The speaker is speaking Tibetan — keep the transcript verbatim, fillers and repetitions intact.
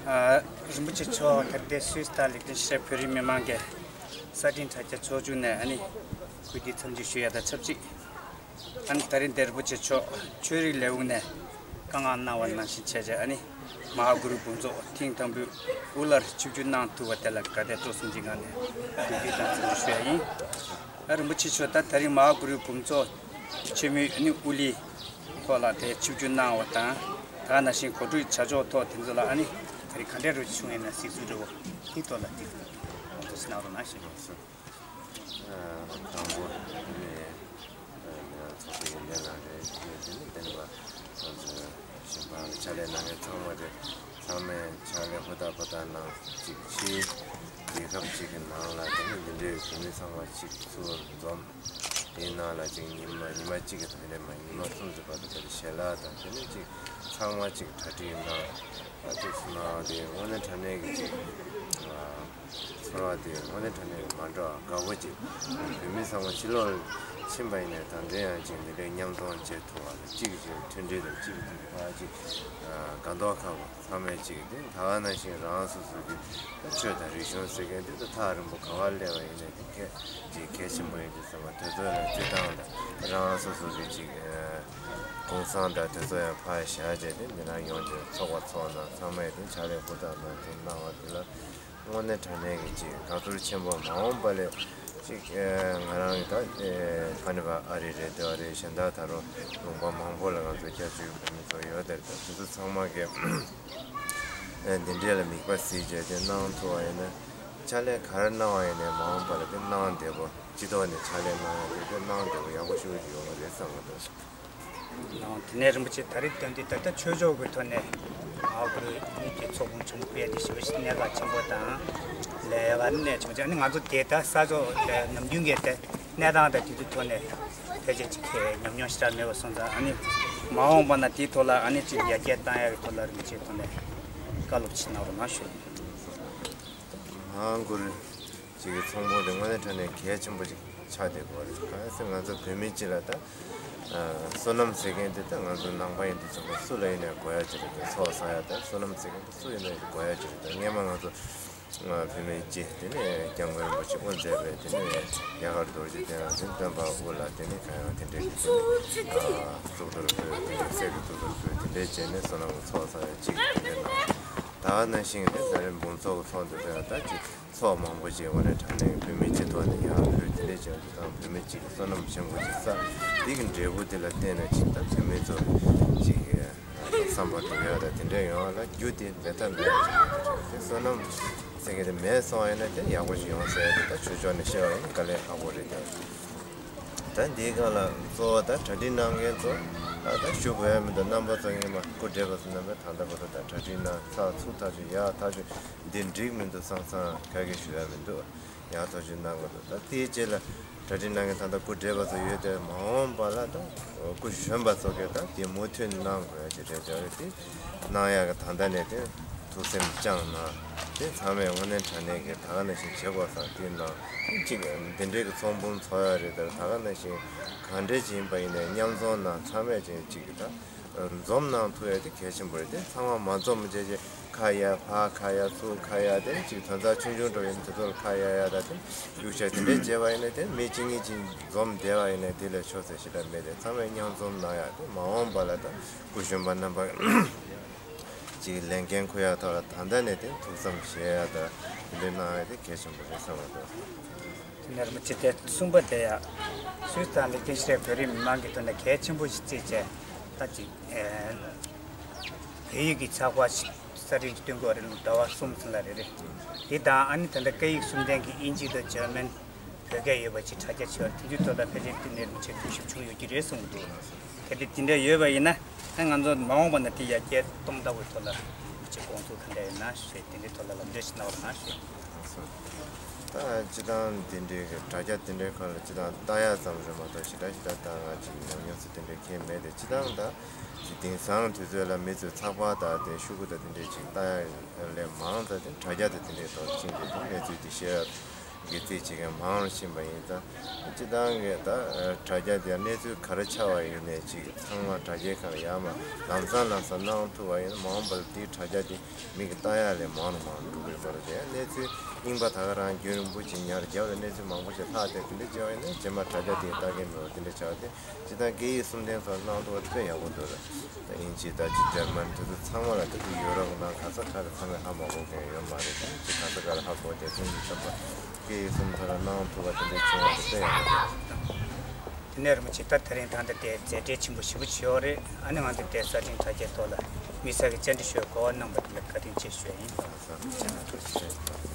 རིན་པོ་ཆེ་མཆོག་ད་ལྟའི་སུད་སི་དང་ལིག་ཏེན་ཤི་ཊེན་བོད་རིགས་མི་མང་གི་གསར་འཕྲིན་དྲ་རྒྱ་ཚོགས་ཆུང་ནས་ཨ་ནི་གུས་འདུད་འཚམས་འདྲི་ཞུ་ཡ་དང་ཆབས་ཅིག་ཨ་ནི་ད་རིང་འདིར་རིན་པོ་ཆེ་མཆོག་ཆོས་རིག་ལས་ཁུངས་ནས་བཀའ་མངགས་གནང་བ་ནང་བཞིན་བྱས་རྗེས་ཨ་ནི་མ་ཧཱ་གུ་རུ་འབུམ་ཚོགས་ཐེངས་དང་པོའི་དབུ་བླར་ཆིབས་བསྒྱུར་གནང་ཐུབ་པ་དེ་ལ་དགའ་དད་སྤྲོ་གསུམ་གྱི་ངང་ནས་གུས་འདུད་དང་འཚམས་འདྲི་ཞུ་ཡ་ཡིན། ཨ་རིན་པོ་ཆེ་མཆོག་ད་ད་རིང་མ་ཧཱ་གུ་རུ་འབུམ་ཚོགས་ཆེན་མོའི་ཨ་ནི་དབུ་བླའི་ཐོག་ལ་དེ་ཆིབས་བསྒྱུར་གནང་བ་དང་། ད་ག་ནང་བཞིན་གོ་སྒྲིག་བྱ་ཕྱོགས་ཐོག་དེ་ཚོ་ལ་ཨ་ནི་ད་རེས་ག་འདྲ་རུ་བྱུང་ཡིན་ན་གཟིགས་ཚུལ་འདྲ་བོ་དེའི་ཐོག་ལ་ཏིག་ཏིག་ཚོ་གནང་རོགས་གནང་ཞུ། དང་པོ་ནས་མི་སྣ་ཚོགས་པའི་ཡོན་ཏན་ལགས་རེད། དེ་ནས་བསྟན་པ་ང་ཚོའི་གཞན་པ་ཕྱག་ལས་གནང་མཁན་ཚང་མ་རེད། ཚང་མས་ཕྱག་ལས་ཧུར་ཐག་ཧུར་ཐག་གནང་ཅིག་ཕྱིའི་རྒྱལ་ཁབ་ཅིག་གི་ནང་ལ་དེ་ནི་འདི་འདྲའི་བོད་མི་ཚང་མ་ཅིག་ཚུར་འཛོམས། དེའི་ནང་ལ་ཅིག་ཉི་མ་ཉི་མ་གཅིག་གི་ཐོག་ནས་མ་ཉི་མ་གསུམ་ཙམ་བར་དུ་དེ་ལ་ཞལ་ལག་དང་དེ་ནས་ཅིག་ཚང་མ་ཅིག་གྲ་སྒྲིག་གནང་། ཨ་ཅིག་གནང་དེ་དངོས་གནས་དྲང་གནས་ཀྱི་ཅིག་ཚོར་བ་དེ་དངོས་གནས་དྲང་གནས་མ་འདྲ་བ་དགའ་པོ་ཅིག་བོད་མི་ཚང་མ་ཕྱི་ལོགས་ཕྱིན་པ་ཡིན་ནའི་ད་འདྲའི་ཡང་ཅིག་འདི་འདྲའི་མཉམ་འཛོམས་བྱེད་ཐུབ་པ་ལ་གཅིག་གིས་གཅིག་མཐུན་སྒྲིལ་དང་གཅིག་གིས་གཅིག་ཕར་ཅིག་དགའ་མདོག་ཁ་པོ། ཚང་མས་ཅིག་དེ་ད་ག་ནང་བཞིན་རང་སོ་སོ་གི་ཆོས་དང་རིག་གཞུང་ཟེར་མཁན་དེ་ད་ཐག་རིང་པོ་ག་བར་སླེབས་པ་ཡིན་ནའི་དེ་གལ་ཅིག་གལ་ཆེན་པོ་ཡིན་དུས་ཙམ་པ་དེ་ཚོ་ལ་བརྩི་སྟངས་དང་རང་སོ་སོ་གི་ཅིག་གུང་སེང་དང་དེ་ཚོ་ཡང་ཕར་བཞག་བྱས་དེ་འདི་ན་ཡོང་བྱས་ཚོགས་པ་ཚོགས་ན་ཚང་མས་དེ་ཕྱག་ལས་ཧུར་ཐག་གནང་ཚུལ་གནང་བ་དེ་ལ་དངོས་གནས་དྲང་གནས་ཀྱི་ཅིག་དགའ་ཚོར་ཆེན་པོ། མ་འོངས་པ་ལས་ཅིག་ང་རང་གི་ད་ཨ་ནི་བ་ཨ་རི་རེད་འདི་བ་རེད་གཞན་དག་ད་རུང་ལུང་པ་མང་པོ་ལ་ང་ཚོ་སྐྱབས་བཅོལ་བོད་མི་ཚོ་ཡོད་དེ་རེད། ད་དེ་ཚོ་ཚང་མ་གི་འདི་འདྲས་ལ་མིག་དཔེ་གཟིགས་བྱས་ཏེ་གནང་ཐུབ་པ་ཡིན་ན། ཕྱག་ལས་ག་རེ་གནང་བ་ཡིན་ནའི་མ་འོངས་པ་ལ་དེ་གནང་བདེ་པོ། སྤྱི་ཐོག་ནས་ཕྱག་ལས་གནང་ཡ་དེ་དེ་གནང་བདེ་པོ་ཡག་པོ་ཞེ་པོ་ཅིག་ཡོང་གི་རེད་བསམ་གྱི་འདུག་དེ་ནས་རིན་པོ་ཆེ་ད་རེས་དོན་དུ་ད་ལྟ་ཆོས་ཕྱོགས་ཀྱི་ཐོག་ནས་ཨ་ཁུ་གཉིས་ཀྱི་ཚོགས་ཁང་ཆེན་པོ་སྤེལ་ཏེ་ཞེ་པོ་ཞིག་གནད་འགག་ཆེན་པོ་དང་ལས་ཀ་གནད་ཆེན་པོ་ཅིག་ཨ་ནི་ང་ཚོ་དེ་ད་ས་ཕྱོགས་ནམ་རྒྱུན་གྱི་དེ་གནས་སྟངས་དང་དེ་ཚོའི་ཐོག་ནས་ཕལ་ཆེར་ཅིག་གི་ཉམས་མྱོང་ཞེ་དྲག་མེད་པ་སོང་ཙང་། ཨ་ནི་མ་འོངས་པ་ན་དེའི་ཐོག་ལ་ཨ་ནི་ཅིག་ཡར་རྒྱས་བཏང་ཡག་གི་ཐོག་ལ་རིན་པོ་ཆེའི་ཐོག་ནས་བཀའ་སློབ་ཅིག་གནང་རོགས་གནང་ཞུ། ཧང་གུ་རུ་ཅིག་གི་ཚོགས་འདུ་དེ་དངོས་གནས་དྲང་གནས་གལ་ཆེན་པོ་ཅིག་ཆགས་བསྡད་ཡོད་རེད། གང་ཡིན་ཟེར་ང་ཚོ་བོད་མི་སྤྱི་ལ་ད་བསོད་ནམས་ཟེར་མཁན་དེ་ད་ང་ཚོ་ནང་པ་ཡིན་དུས་ཙམ་པ་སུ་ལ་ཡིན་ནའི་དགོས་ཡ་ཅིག་རེད། ཚོགས་བསགས་ཡ་ད་བསོད་ནམས་ཟེར་མཁན་དེ་སུ་ཡིན་ནའི་དགོས་ཡ་ཅིག་རེད། ད་སྔས་མ་ང་ཚོ་བོད་མི་སྤྱི་དེ་ནས་སྐྱབས་མགོན་རིན་པོ་ཆེ་དབུ་མཛད་པའི་དེ་ནས་རྒྱ་གར་རྡོ་རྗེ་གདན་ལ་དེ་སྟོན་པ་དབུ་ལ་དེ་ནས་གང་ཡང་དེ་འདྲའི་གི་དེ་ནས་གཙུག་ཏོར་ཕུལ། དེ་འདྲའི་གསེར་གྱི་གཙུག་ཏོར་ཕུལ། དེ་འདྲའི་བྱས་ནས་བསོད་ནམས་ཀྱི་ཚོགས་བསགས་ཡ་ཅིག་དེ་འདྲའི་གནང་། ད་ག་ནང་བཞིན་དེ་ད་རེས་འབུམ་ཚོགས་ཀྱི་ཚོགས་འདུ་དེ་ཡང་ད་ཅིག་ཚོགས་མང་པོ་ཅིག་དངོས་གནས་དྲང་གནས་བོད་མི་སྤྱི་ཐོག་ནས་ཡར་ཕུལ། དེ་འདྲའི་བྱས་ཡོང་དུས་ཙང་བོད་མི་སྤྱི་གི་བསོད་ནམས་ཆེན་པོ་ཅིག་བསགས། དེ་གི་འབྲས་བུ་དེ་ལ་བརྟེན་ནས་ཅིག་ད་བོད་མི་ཚོ་ཅིག་བསམ་པ་འགྲུབ་ཡ་ད་དེ་འདྲ་ཡོང་བ་ལ་རྒྱུ་དེ་མེད་ཐབས་མེད་པ་ཅིག་རེད། དེ་བསོད་ནམས་ཟེར་མཁན་དེ་མེད་སོང་བ་ཡིན་ན་དེ་ཡག་པོ་ཞིག་ཡོང་ས་ཡ་དེ་ད་ཆོས་ཕྱོགས་ནས་བཤད་པ་ཡིན་ན་དཀའ་ལས་ཁག་པོ་རེད་དེ། ད་འདིའི་སྒང་ལ་གཙོ་བོ་ད་གྲ་སྒྲིག་གནང་མཁན་ཚོ་ད་ད་ཞུ་དགོས་ཡ་མི་འདུག་རྣམ་པ་ཚོ་སྔོན་མ་སྐུ་བགྲེས་པ་ཚོ་རྣམ་པས་ད་ལྟ་བར་དུ་ད་གྲ་སྒྲིག་གནང་ཚར་ཚུར་ཐག་ཆོད་ཡག་ཐག་ཆོད་འདི་འགྲིག་མི་འདུག་བསམ་ཙང་ག་གེ་ཞུ་ཡ་མི་འདུག་ཡག་ཐག་ཆོད་གནང་དགོས་འདུག་ད་དེའི་རྗེས་ལ་གྲ་སྒྲིག་གནང་མཁན་ད་ལྟ་སྐུ་བགྲེས་པ་ཚོ་ཡོད་དེ་མ་འོངས་པ་ལ་ད་སྐུ་གཞོན་པ་ཚོ་གིས་ད་དེ་མུ་མཐུད་གནང་དགོས་ཡ་ཅིག་རེད་འདྲ་བས་དེ་གནང་ཡག་གི་ད་ལྟ་ནས་དེ་ཐུགས་སེམས་བཅངས་གནང་། དེ་ཚང་མས་དངོས་གནས་དྲང་གནས་ཀྱི་ད་ག་ནང་བཞིན་བྱེད་དགོས་བསམ་དེ་གནང་། གཅིག་འདི་འདྲའི་གི་ཚོགས་འབུམ་ཚོགས་ཡ་རེད་དེ་ད་ག་ནང་བཞིན་གང་འདྲ་ཅིག་ཡིན་པ་ཡིན་ནའི་མཉམ་འཛོམས་གནང་། ཚང་མས་ཅིག་ཅིག་གི་ད་འཛོམས་གནང་ཐུབ་ཡ་དེ་གལ་ཆེན་པོ་རེད། དེ་ཚང་མ་མ་འཛོམས་བྱས་རྗེས་ཁ་གཡར་ཕར་ཁ་གཡར་ཚུར་ཁ་གཡར་དེ་ཅིག་དོན་དག་ཆུང་ཆུང་འདྲ་བོ་ཡིན་དེ་ཚོ་ལ་ཁ་གཡར་ཡ་ད་དེ་གཡུག་བྱས་དེ་འདྲའི་བྱས་པ་ཡིན་ན་དེ་མི་གཅིག་གཉིས་ཅིག་འཛོམས་བསྡད་པ་ཡིན་ན་དེ་ལས་ཆོག་ཚད་ཞེ་དྲག་མེད་དེ་ཚང་མས་མཉམ་འཛོམས་གནང་ཡ་དེ་མ་འོངས་པ་ལ་ད་སྐུ་གཞོན་པ་རྣམ་པ་ཅིག་ལས་འགན་འཁུར་ཡ་ཐོག་ལ་ད་ལྟ་ནས་དེ་ཐུགས་བསམ་བཞེས་ཡ་ད་དེ་འདྲའི་གནང་ཡ་དེ་གལ་ཆེན་པོ་རེད་བསམ་གྱི་འདུག་དེ་ནས་རིན་པོ་ཆེ་དེ་གསུམ་པ་དེ་ཡ་སུད་སི་དང་ལིག་ཏེན་ཤི་ཊེན་བོད་རིགས་མི་མང་གི་ཐོག་ནས་གལ་ཆེན་པོ་ཞིག་བརྩིས་བྱས་ད་ཅིག་བོད་ཡིག་གི་ཚགས་པར་ཞིག་གསར་སྐྲུན་ཞིག་སྟོན་དགོས་རེད། ལོ་ཟླ་བ་གསུམ་ཙམ་ལ་རེ་རེ། དེ་དང་ཨ་ནི་ད་ལྟ་སྐད་ཡིག་གསུམ་ལྡན་གྱི་དབྱིན་ཇི་དང་འཇར་མན། བོད་སྐད་ཡོད་པ་ཅིག་དྲ་རྒྱ་ཆེ་བ་དེ་ཚོའི་ཐོག་ལ་ཕལ་ཆེར་དེ་ནས་རིན་པོ་ཆེ་གུས་ཞབས་བྱུང་ཡོད་ཀྱི་རེད་གསུང་གི་འདུག་གལ་ཏེ་དེ་འདྲ་ཡོད་པ་ཡིན་ན་ཨ་ང་ཚོ་མ་འོངས་པ་ན་དེ་ཡར་རྒྱས་གཏོང་ཐབས་ཀྱི་ཐོག་ལ་རིན་པོ་ཆེ་དགོངས་ཚུལ་ག་འདྲ་ཡོད་ན་ཞེས་དེ་འདྲའི་ཐོག་ལ་ལམ་སྟོན་ཞིག་གནང་རོགས་གནང་ཞུ། ད་སྤྱི་བཏང་དེ་འདྲའི་གི་དྲ་རྒྱ་དེ་འདྲའི་ཁག་ལ་སྤྱི་བཏང་ལྟ་ཡག་ཙམ་རེད་མ་གཏོགས་ཞེ་དྲག་ཞེ་དྲག་ལྟ་ང་ཅིག་ཉམས་མྱོང་ཚོ་དེ་འདྲའི་གང་མེད་དེ། སྤྱི་བཏང་ད་དེང་སང་དུས་ཚོད་ལ་མི་ཚོས་ཚགས་པར་དང་དེ་ཤོག་གུ་དང་དེ་འདྲའི་ཅིག་ལྟ་ཡག་ལས་མང་ཙམ་དེ་དྲ་རྒྱ་དང་དེ་འདྲའི་ཐོག་ཕྱིན་ཏེ་དེ་གནས་ཚུལ་དེ་བཤད་ཡག་དགེ་རྩིས་བྱེད་མཁན་མང་རུ་ཕྱིན་པ་ཡིན་ཙང་། སྤྱི་བཏང་གི་ད་དྲ་རྒྱ་དེ་གནས་ཚུལ་ག་རེ་ཆགས་པ་ཡིན་ནའི་ཅིག་ཚང་མ་དྲ་རྒྱའི་ཁར་ཡར་མར་ལམ་སང་ལམ་སང་གནང་ཐུབ་པ་ཡིན་ན། མ་འོངས་པ་ལ་དེའི་དྲ་རྒྱ་དེ་མི་གི་ལྟ་ཡག་ལས་མང་རུ་མང་རུ་འགྲོ་གི་རེད་པ། རེད་དེ་གནས་ཚུལ་རྙིང་པ་ད་ག་རང་རྒྱུན་རིང་པོ་ཅིག་ཉར་རྒྱབ་ལ་གནས་ཚུལ་མང་པོ་ཞིག་ལྷག་བསྡད་དེ་འདྲ་བྱས་པ་ཡིན་ན། རྗེས་མ་དྲ་རྒྱ་དེ་ལྟ་མཁན་མེད་པ་དེ་འདྲ་ཆགས་ཏེ། སྤྱི་བཏང་སྐད་ཡིག་གསུམ་ལྡན་སོགས་གནང་ཐུབ་པ་དཔེ་ཡག་པོ་འདུག་ལ། ད་དབྱིན་ཇི་ད་ཅིག་འཇར་མན་དེ་ཚོ་ཚང་མ་ལ། དེ་ཚོ་ཡོ་རོབ་ནང་ག་ས་ག་ལ་ཚང་མས་ཧ་མ་གོ་མཁན་ཡོད་མ་རེད། ད་ཅིག་ག་ས་ག་ལ་ཧ་གོ་བསྡད་དོན་གྱི་བསམ་པ། སྐད་ཡིག་གསུམ་ཐོག་ལ་གནང་ཐུབ་པ་དེ་འདྲ་བྱུང་བ་དེ་དཔེ་ཡག་པོ་རེད། དེ་ནས་རིན་པོ་ཆེ་ད་དེ་རིང་ད་ལྟ་དེ་མཛད་བྲེལ་ཆེན་པོ་ཞེ་པོ་ཅིག་ཡོད་རེད། ཨ་ནི་ང་ཚོ་དེ་གསར་འཕྲིན་དྲ་རྒྱའི་ཐོག་ལ་དམིགས་བསལ་གྱི་བཅར་འདྲི་ཞུ་བའི་གོ་བ་གནང་བ་དེ་ལ་བཀའ་དྲིན་ཆེ་ཞུ་ཡ་ཡིན། ལགས་སོ། ཐུགས་རྗེ་ཆེ།